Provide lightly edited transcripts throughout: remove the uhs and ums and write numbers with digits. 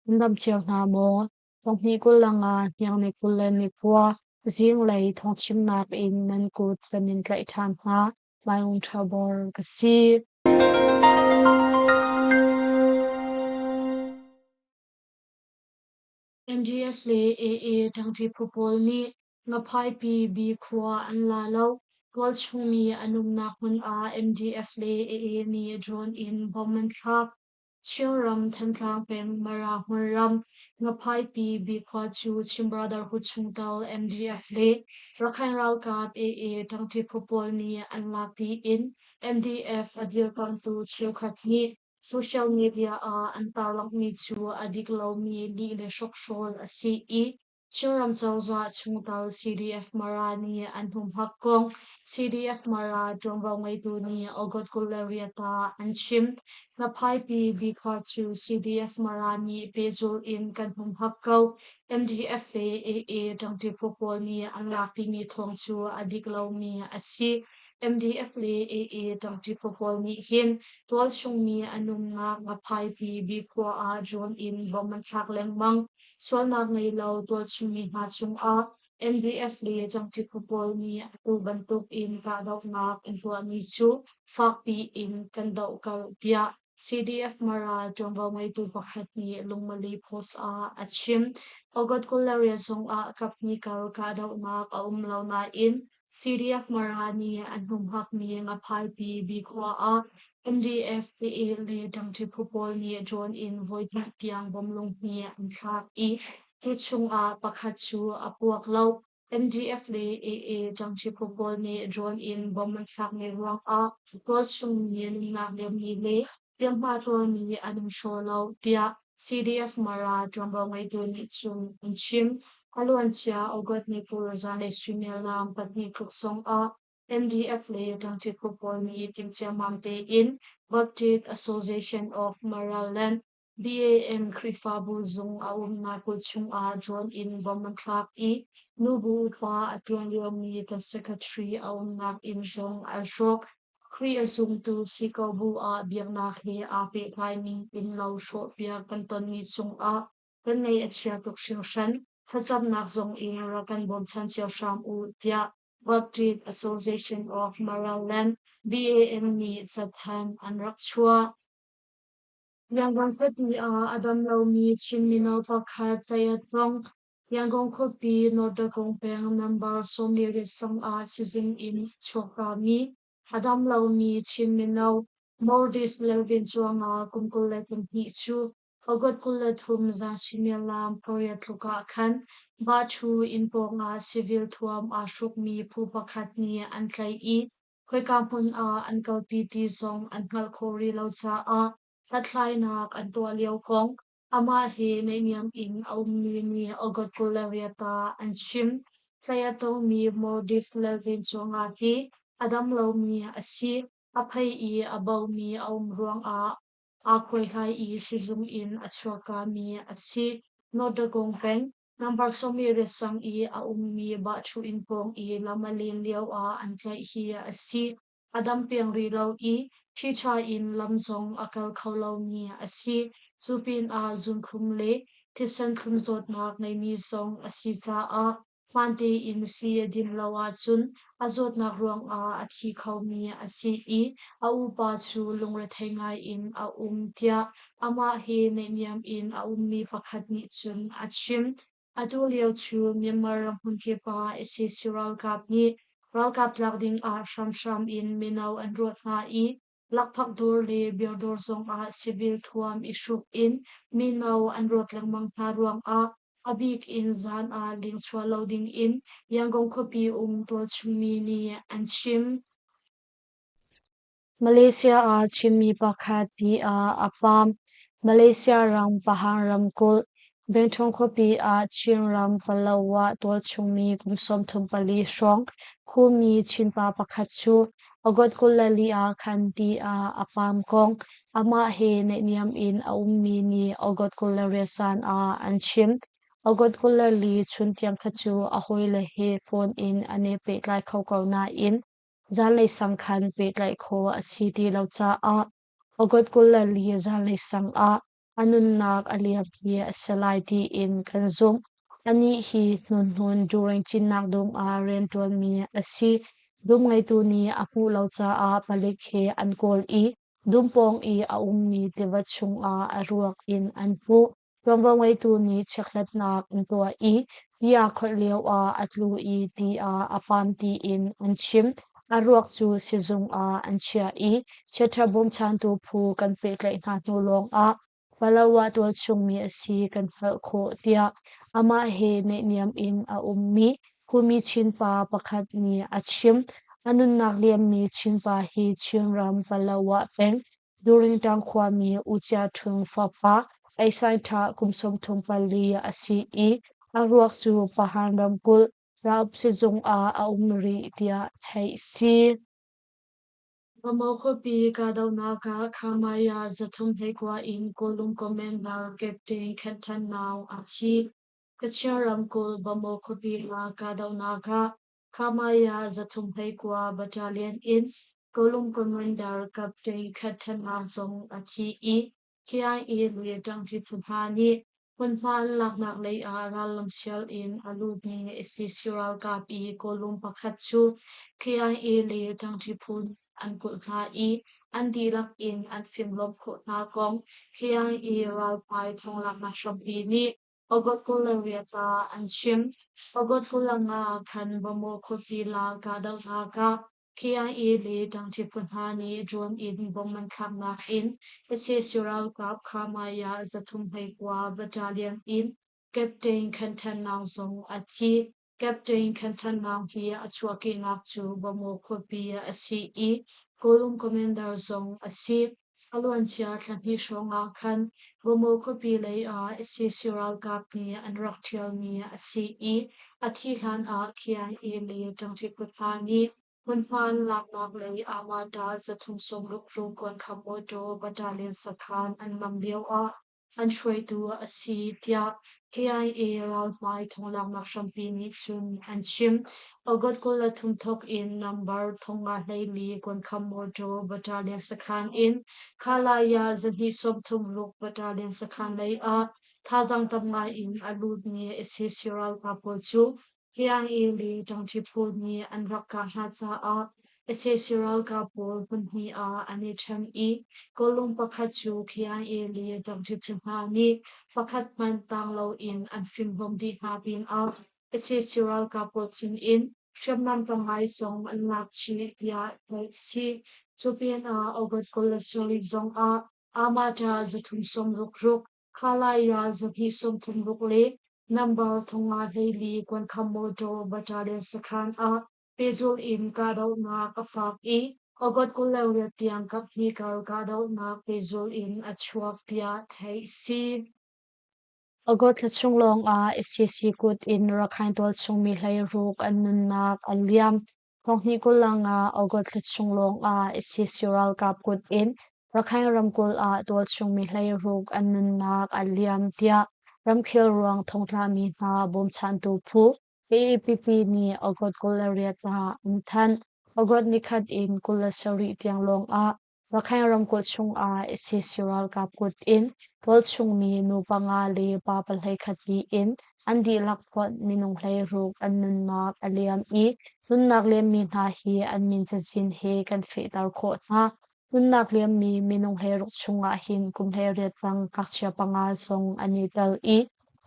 Nan dam cio hna maw? Thonghnih 20 le nga, hniangni 23, zinglei thawngchimnak in nan kut kan in tlaih ṭhan hna. Mailung Ṭhabor ka si. MDF le AA ṭangṭi phu pawl nih Ngaphaipi Bi khua an la lo. Tualchung mi an umnak hmun ah MDF le AA nih drone in bomb an thlak. Chinram Thantlang peng Mara hmunram Ngaphaipi Bi khua cu Chin Brotherhood chungtel MDF le Rakhine ralkap AA ṭangṭi phu pawl nih an lak tiin MDF a dirkamhtu cheukhat nih Social media ah an tarlanghmi cu a dik lomi lih le hrokhrawl a si i Chinram cozah chungtel CDF-Mara nih an humhak kong CDF-Mara ṭuanvo ngeitu nih August 28 ah an chim. Ngaphaipi Bikha cu CDF-Mara nih pehzulh in kan humhak ko. MDF le AA ṭangṭi phu pawl nih an lak timi thawng cu a dik lomi a si. MDF le AA ṭangṭi phu pawl nih hin tualchung mi an umnak Ngaphaipi Bikkhua ah drone in bomb an thlak lengmang. Sualnak ngei lo tualchung mi hna cungah MDF le ṭangṭi phu pawl nih atu bantuk in kahdohnak an tuahmi cu fakpi in kan dohkalh tiah CDF Mara ṭuanvo ngeitu pakhat nih Lungmali Post ah a chim. August 28 zongah kaphnih kar kahdohnak a um lo nain CDF Mara nih an humhakmi Ngaphaipi Bikhua ah MDF AA le ṭangṭi phu pawl nih drone in voihnih tiang bomb lung hnih an thlak i cu chungah pakhat cu a puak lo. MDF le AA ṭangṭi phu pawl nih drone in bomb an thlakmi ruangah tualchung mi nunnak liammi le hliamhma tuarmi an um hraw lo, tiah CDF Mara ṭuanvo ngeitu nih cun an chim. A luancia August ni 20 zanlei suimilam pahnih tluk zongah MDF le ṭangṭi phu pawl nih timhciammam tein Baptist Association of Maraland BAM Khrihfabu zung a umnak kulh chungah drone in bomb an thlak i nubu upa a ṭuan liomi kan secretary a umnak inn zong an hrawk. Khrih a zumtu si ko bu ah biaknak he aa pehtlaimi innlo hrawhpiak kan tonmi cungah kan ngaih a chia tuk hringhran. Thlacamnak zong in rak kan bawmchan cio hram u tiah Baptist Association of Maraland BAM nih cathanh an rak chuah. Yangon khuapi ah a dam lomi Chin mino pakhat tlaih a tong. Yangon khuapi North Dagon peng number 48 sang ah sizung in a chuakkami a dam lomi Chin mino Maurice Lalvin Cuanga kum 22 cu August 23 zan suimilam pariat tluk ah khan Baṭhu inn pawngah civil thuam aa hrukmi phu pakhat nih an tlaih i Khoika hmun ah an kalpi ti zong an hngalh khawh rih lo caah hlathlainak an tuah lio kong amah he naihniam in a ummi nih August 28 ah an chim. Tlaih a tongmi Maurice Lalvencuanga hi a dam lomi a si. A phei i a bomi a um ruangah aa khuaihlai i sizung in a chuakkami a si. North Dagon peng Number 28 sang i a ummi Bahṭhu inn pawng i lam a len lioah an tlaih hi a si. A dam peng rih lo i ṭhiṭha in lam zong a kal kho lomi a si. Cu pinah zunthlum le thisen thlum zawtnak ngeimi zong a si caah hmaan tein sii a din lo ahcun a zawtnak ruangah a thi khomi a si i a upa cu lungrethei ngaiin a um tiah amah he naihniam in a ummi pakhat nih cun a chim. Atu lio cu Myanmar ram hmunkip ah sac ralkap nih ralkap tlak dingah hramhram in mino an ruat hna i lakphak dawr le beer dawr zongah civil thuam i hruk in mino an rawt lengmang hna ruangah a bik in zan ah lengchuah lo dingin Yangon khuapi um tualchungmi nih an chim. Malaysia ah Chinmi pakhat ti ah a paam. Malaysia ram Pahang ramkulh, Bengtong khuapi ah Chinram Palawa tualchungmi kum 34 hrawng khumi Chinpa pakhat cu August 24 ah khan ti ah a paam kong amah he naihniam in a ummi nih August 28 zan ah an chim. August 24 chun tiang kha cu a hawile he phone in an i pehtlai kho ko nain Zanlei sang khan pehtlaih khawh a si ti lo caah August 24 zanlei sang ah a nunnak a liam hi a si lai tiin kan zumh. Anih hi hnunhnun During cinnak dum ah rianṭuanmi a si. Dum ngeitu nih a hmuh lo caah palik he an kawl i dum pawng i a ummi tiva chungah a ruak in an hmuh. Ṭuanvo ngeitu nih chekhlatnak an tuah i ti aa kholh lioah a tlu i ti ah a pam tiin an chim. A ruak cu sizung ah an chiah i chiaṭha bawmchantu phu kan pehtlaih hna hnu lawngah Palawa tualchungmi a si kan hngalh khawh tiah amah he naihniam in a ummi Khumi Chinpa pakhat nih a chim. A nunnak liammi Chinpa hi Chinram Palawa peng Duringtang khuami U Cia Ṭhung fapa Eisaingṭha kum 34 a si i a ruak cu Pahan ramkulh Raup sizung ah a um rih tiah theih si. Bamaw khuapi kahdohnak ah Khamaya 329 in Kawlung Commander Captain Khat Than Naung a thi. Kachin ramkulh Bamaw khuapi ah kahdohnak ah Khamaya 329 Battalion in Kawlung Commander Captain Khat Than Naung zong a thi i KIA le ṭangṭi phu hna nih hmunhma an laknak lei ah rallam sial in a lutmi sac ralkap i kawlung pakhat cu KIA le ṭangṭi phu nih an kulh hna i an dihlak in an fimhlawm khawh hna kong KIA ralhmai thawnglaknak hrampi nih August 28 ah an chim. August 25 ah khan Bamaw khuapi la kahdohnak ah KIA le ṭangṭi phu hna nih drone in bomb an thlaknak in sac ralkap Khamaya 329 Battalion in Captain Khan Than Naung zong a thi. Captain Khan Than Naung hi a chuahkehnak cu Bamaw khuapi a si i Kawlum Commander zong a si. A luancia thla hnih hrawng ah khan Bamaw khuapi lei ah sac ralkap nih an rak ṭhialmi a si i a thih hlan ah KIA le ṭangṭi phu hna nih hmunhma an laknak lei Amata 360 Rungkawnkham mawṭaw battalion sakhan an nam lioah an hruaitu a si tiah KIA ralhmai thonglaknak hrampi nih cun an chim. August 23 thawk in number 524 Kuankham mawṭaw battalion sakhan in Khalaya 236 battalion sakhan lei ah thazaang tam ngai in a lutmi sac ralkap pawl cu KIA le ṭangṭi phu nih an rak kah hna caah sac ralkap pawl hmunhnih ah an i ṭhen i kawlung pakhat cu KIA le ṭangṭi phu hna nih pakhat hmanh tang loin an fimhlawm dih hna pinah sac ralkap pawl sinin hriamnam tam ngai zong an lak chih tiah theih a si. Cu pinah August 27 zongah Amata 366 Khalaya 236 le number 524 Kuankham mawṭaw battalion sakhan ah pehzulh in kahdohnak a fak i August 28 tiang kaphnih kar kahdohnak pehzulh in a chuak tiah theih a si. August thla chung lawngah sac kut in Rakhine tualchung mi 16 an nunnak an liam. Thonghnih 25 August thla chung lawngah sac ralkap kut in Rakhine ramkulh ah tualchung mi 16 an nunnak a liam tiah ramkhel ruang thongtlami hna bawmchantu phu AAPP nih August 28 ah an thanh. August nikhat in 27 tiang lawngah Rakhine ramkulh chungah sac ralkap kut in tualchung mi nu panga le pa 11 tiin an dihlak fonh minung 16 an nunnak a liam i nunnak liammi hna hi an min cazin he kan fehter khawh hna. Nunnak liammi minung 16 chungah hin kum 18 tang ngakchia panga zong an i tel i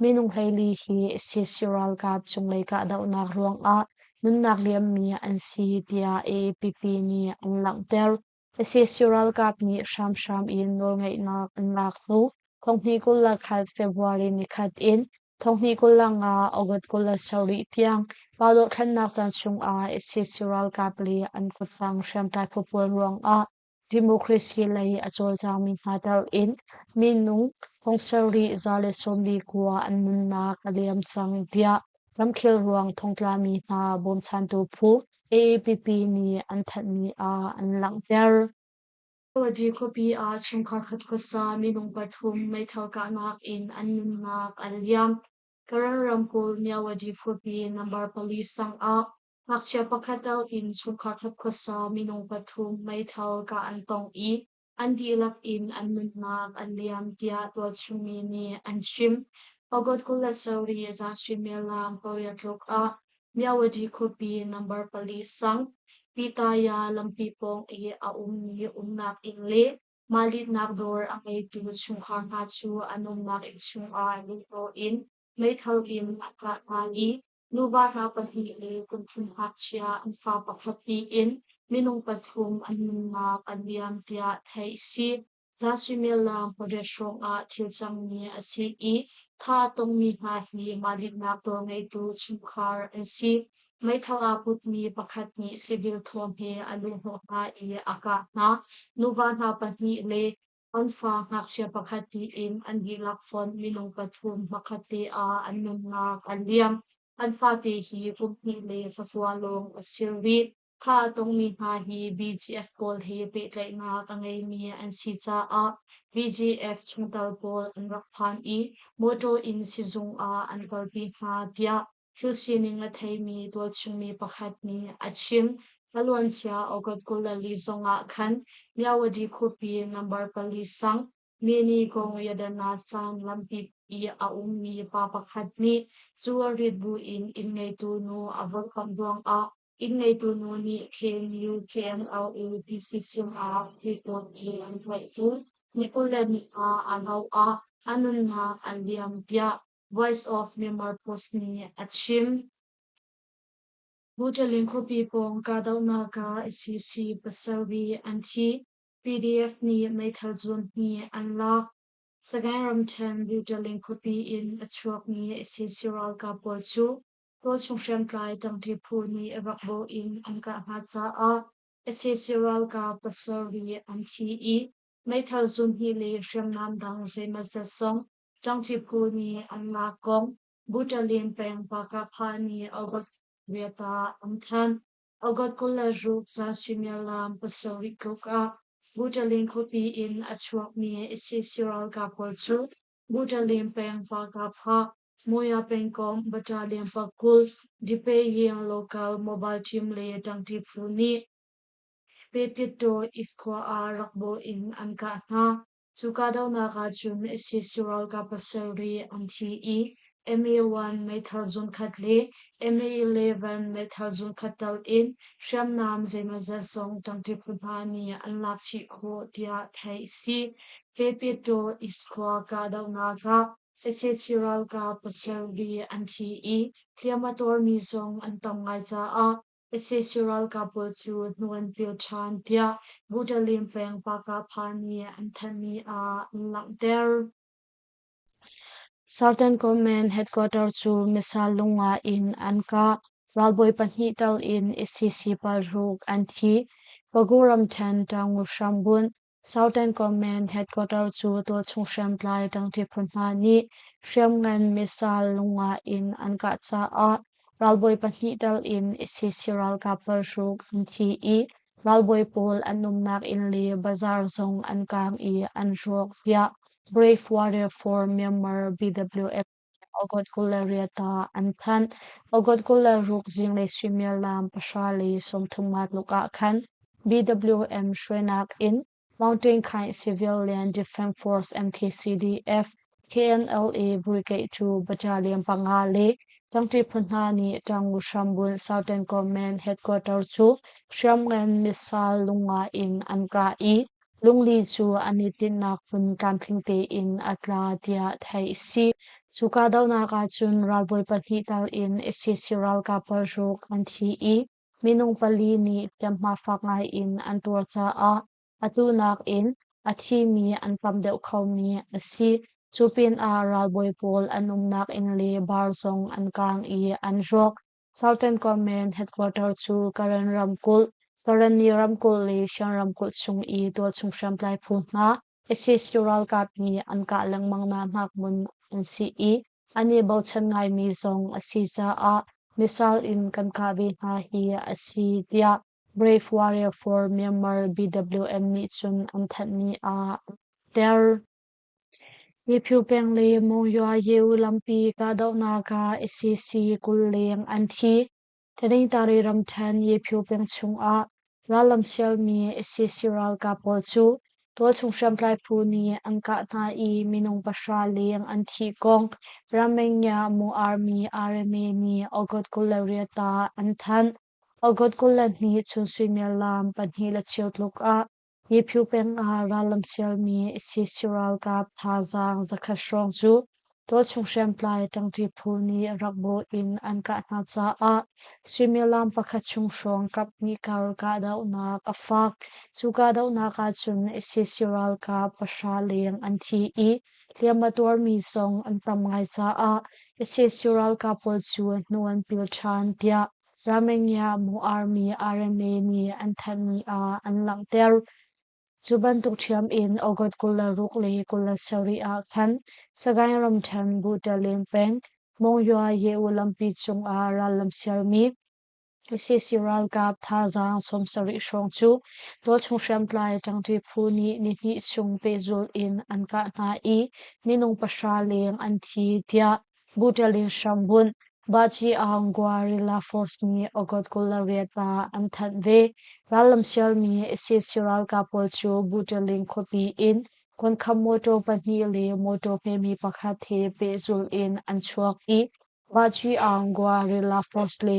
minung 14 hi sac ralkap cunglei kahdohnak ruangah nunnak liammi an si tiah AAPP nih an langhter. Sac ralkap nih hramhram in nawlngeihnak an lak hnu 2021 February nikhat in 2025 August 27 tiang pa dohthlennak caan chungah sac ralkap le an kuttang hriamtlai phu pawl ruangah democracy lei a cawlcangmi hna tel in minung 7,149 an nunnak a liam cang tiah ramkhel ruang thongtlami hna bawmchantu phu AAPP nih an thanhmi ah an langhter. Kawadi khuapi ah chungkhar khat khuasa minung pathum meithal kahnak in an nunnak a liam. Karen ramkulh Myawaddy khuapi number pali sang ah ngakchia pakhat tal in chungkhar khat khuasa minung pathum meithal kah an tong i an dihlak in an nunnak an liam tiah tualchung mi nih an chim. August 27 zan suimilam pariat tluk ah Myawaddy khuapi number pali sang Pitaya lampi pawng i a ummi umnak inn le mah litnak dawr a ngeitu chungkhar hna cu an umnak inn chungah luhhnawh in meithal in a kah hna i nuva hna pahnih le kum thum ngakchia an fa pakhat tiin minung pathum an nunnak an liam tiah theih a si. Zan suimilam pariat hrawngah thil cangmi a si i tha a tongmi hna hi mah litnak dawr ngeitu chungkhar an si. Meithal aa putmi pakhat nih civil thuam he a luhhnawh hna i a kah hna. Nuva hna pahnih le an fa ngakchia pakhat tiin an dihlak fonh minung pathum hmakhatte ah an nunnak an liam. An fate hi kum hnih le thla lawng a si rih. Thah a tongmi hna hi BGF pawl he pehtlaihnak a ngeimi an si caah BGF chungtel pawl an rak phan i mawṭaw in sizung ah an kalpi hna tiah thil sining a theimi tualchungmi pakhat nih a chim. A luancia August 24 zongah khan Myawaddy khuapi number pali sang Mini kong Yadana San lampi i a ummi pa pakhat nih cu a rit buin inn ngeitu nu a volhpamh ruangah inn ngeitu nu nih KNU KNLA PCC ah report i an tlaih cu ni 25 a rauh ah a nunnak a liam tiah Voice of Myanmar Post nih a chim. Buṭaling khuapi pawng kahdohnak ah sac pasarih an thi. PDF nih meithal zuun hnih an lak. Sagaing ramṭhen Buṭaling khuapi in a chuakmi sac ralkap pawl cu tualchung hriamtlai ṭangṭi phu nih rak bawh in an kah hna caah sac ralkap pasarih an thi i meithal zuun hnih le hriamnam dang zeimawzat zong ṭangṭi phu nih an lak kong Buṭalin peng Pakapha nih August riat ah an thanh. August 26 zan suimilam pasarih tluk ah Buṭalin khuapi in a chuakmi sac ralkap pawl cu Buṭalin peng Pakapha Moya pengkomh Battalion pakul Dipaying Local Mobile Team le ṭangṭi phu nih Pepito East khua ah rak bawh in an kah hna. Cu kahdohnak ahcun sac ralkap pasarih an thi i MA-1 meithal zunkhat le MA-11 meithal zunkhat tal in hriamnam zeimawzat zong ṭangṭi phu hna nih an lak chih khawh tiah theih a si. Pepito East khua kahdohnak ah sac ralkap pasarih an thi i hliam a tuarmi zong an tam ngai caah sac ralkap pawl cu hnu an pil ṭhan tiah Butalim peng Pakapha nih an thanhmi ah an langhter. Southern Command headquarter cu missile lunga in an kah. Ralbawi pahnih tal in sac paruk an thi. Pagu ramṭhen Taungu hrambunh Southern Command headquarter cu tualchung hriamtlai ṭangṭi phu hna nih hriamngan missile lunga in an kah caah ralbawi pahnih tel in sac ralkap paruk an thi i ralbawi pawl an umnak inn le bazaar zong an kaang i an rawk tiah Brave Warrior for Myanmar BWF August 28 ah an thanh. August 26 zinglei suimilam 3:30 tluk ah khan BWM hruainak in Mountain Khaing Civilian Defence Force MKCDF KNLA Brigade cu battalion panga le ṭangṭi phu hna nih Taungoo hrambunh Southern Command headquarter cu hriamngan missile lunga in an kah i Lungli cu an i tinhnak hmun tlamtling tein a tla tiah theih a si. Cu kahdohnak ahcun ralbawi pahnih tal in sac ralkap paruk an thi i minung pali nih hliamhma fak ngai in an tuar caah atu nakin a thimi an tam deuh khomi a si. Cu pinah ralbawi pawl an umnak inn le bar zong an kaang i an rawk. Southern Command headquarter cu Karen ramkulh, Karenni ramkulh le Shan ramkulh chung i tualchung hriamtlai phu hna sac ralkap nih an kah lengmang hna hmun an si i an i bochan ngaimi zong a si caah missile in kan kah ve hna hi a si tiah Brave Warrior for Myanmar BWM nih cun an thanhmi ah an langhter. Miphu peng le Monywa Yeu lampi kahdohnak ah sac 20 leng an thi. Taningtari ramṭhen Yephu peng chungah rallam sialmi sac ralkap pawl cu Tualchung hriamtlai phu nih an kah hna i minung pahra leng an thih kong Ramengya Mu Army RMA nih August 28 ah an thanh. August 22 chun suimilam 2:15 tluk ah Yephu peng ah rallam sialmi sac ralkap thazaang zakhat hrawng cu tualchung hriamtlai ṭangṭi phu nih rak bawh in an kah hna caah suimilam pakhat chung hrawng kaphnih kar kahdohnak a fak. Cu kahdohnak ahcun sac ralkap pahra leng an thi i hliam a tuarmi zong an tam ngai caah sac ralkap pawl cu hnu an pil ṭhan tiah Ramengya Mu Army RMA nih an thanhmi ah an langhter. Cu bantuk ṭhiam in August 26 le 27 ah khan Sagaing ramṭhen Butalin peng Mongyua Ye-u lampi cungah rallam sialmi sac ralkap thazaang 70 hrawng cu tualchung hriamtlai ṭangṭi phu nih nihnih chung pehzulh in an kah hna i minung pahra leng an thi tiah Butalin hrambunh Baci Aung Guerrilla Force nih August 28 ah an thanh ve. Rallam sialmi sac ralkap pawl cu Butalin khuapi in kuankham mawṭaw pahnih le mawṭaw hmemi pakhat he pehzulh in an chuak i Baci Aung Guerrilla Force le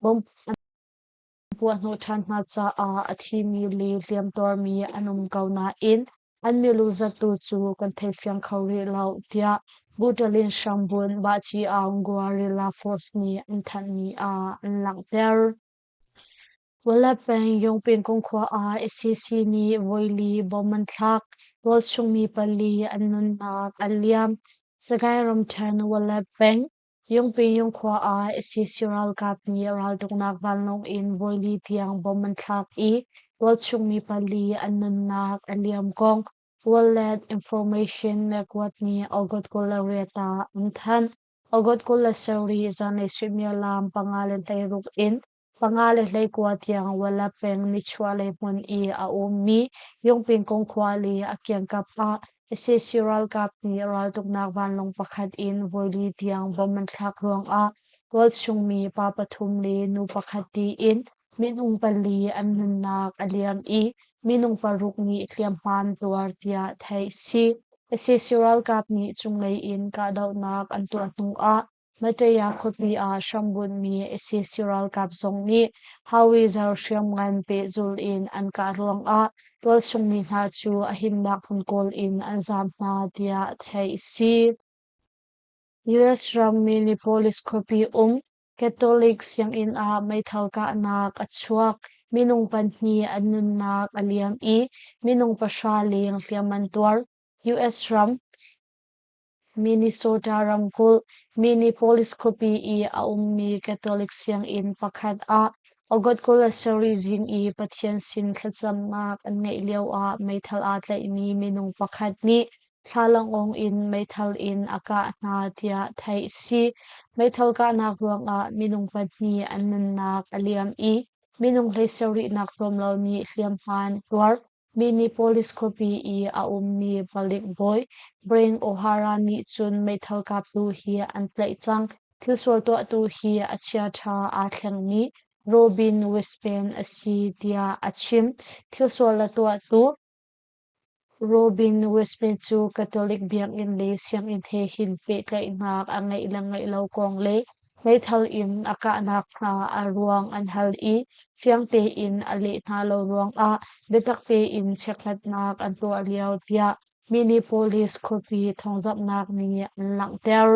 bomb an puahhnawh ṭhan hna caah a thimi le hliamtuarmi an um ko nain an milu zattu cu kan theifiang kho rih lo, tiah Butalin hrambunh Baci Aung Guerrilla Force nih an thanhmi ah an langhter. Wallet peng Yongping khua ah sac nih voili bomb an thlak. Tualchung mi pali an nunnak a liam. Sagaing ramṭhen Wallet peng Yungping khua ah sac ralkap nih raltuknak vanlawng in voili tiang bomb an thlak i tualchung mi pali an nunnak a liam kong World Information Network nih August 28 ah an thanh. August 27 zanlei suimilam 5:16 in 5:19 tiang Wala peng nichuahlei hmun i a ummi Yungping khua le a kiangkap ah sac ralkap nih raltuknak vanlawng pakhat in voili tiang bomb an thlak ruangah tualchung mi pa pathum le nu pakhat tiin minung pali an nunnak a liam i minung paruk nih hliamhma an tuar tiah theih si. Sac ralkap nih cunglei in kahdohnak an tuah hnuah Mataya khuapi ah hrambunhmi sac ralkap zong nih hawizar hriamngan pehzulh in an kah ruangah tualchung mi hna cu a himnak hmun kawl in an zaam hna tiah theih a si. US ram Minneapolis khuapi um Catholic sianginn ah meithal kahnak a chuak. Minung pahnih an nunnak a liam i minung pahra leng hliam an tuar. US ram Minnesota ramkulh, Minneapolis khuapi i a ummi Catholic sianginn pakhat ah August 27 zing i Pathian sin thlacamnak an ngeih lioah meithal aa tlaihmi minung pakhat nih thlalangawng in meithal in a kah hna tiah theih a si. Meithal kahnak ruangah minung pahnih an nunnak a liam i minung 17 tlawm lo nih hliamhma an tuar. Minneapolis khuapi i a ummi palik bawi Brian O'Hara nih cun meithal kaptu hi an tlaih cang. Thilsual tuahtu hi a chiaṭha aa thlengmi Robin Westpen a si tiah a chim. Thilsual a tuahtu Robin Westpen cu Catholic biakinn le sianginn he hin pehtlaihnak a ngeih le ngeih lo kong le Meithal in a kahnak hna a ruang an hal i fiang tein a leh hna lo ruangah biatak tein chekhlatnak an tuah lio tiah Minneapolis khuapi thawngzamhnak nih an langhter.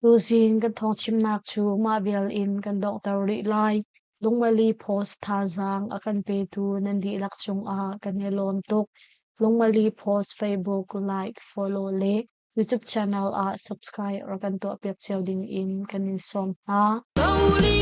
Tuzing kan thawngchimnak cu mah vial in kan donghter rih lai. Lungmali Post thazaang a kan petu nan dihlak cungah kan i lawm tuk. Lungmali Post Facebook like, follow le YouTube channel ah subscribe rak kan tuahpiak cio ding in kan in sawm hna.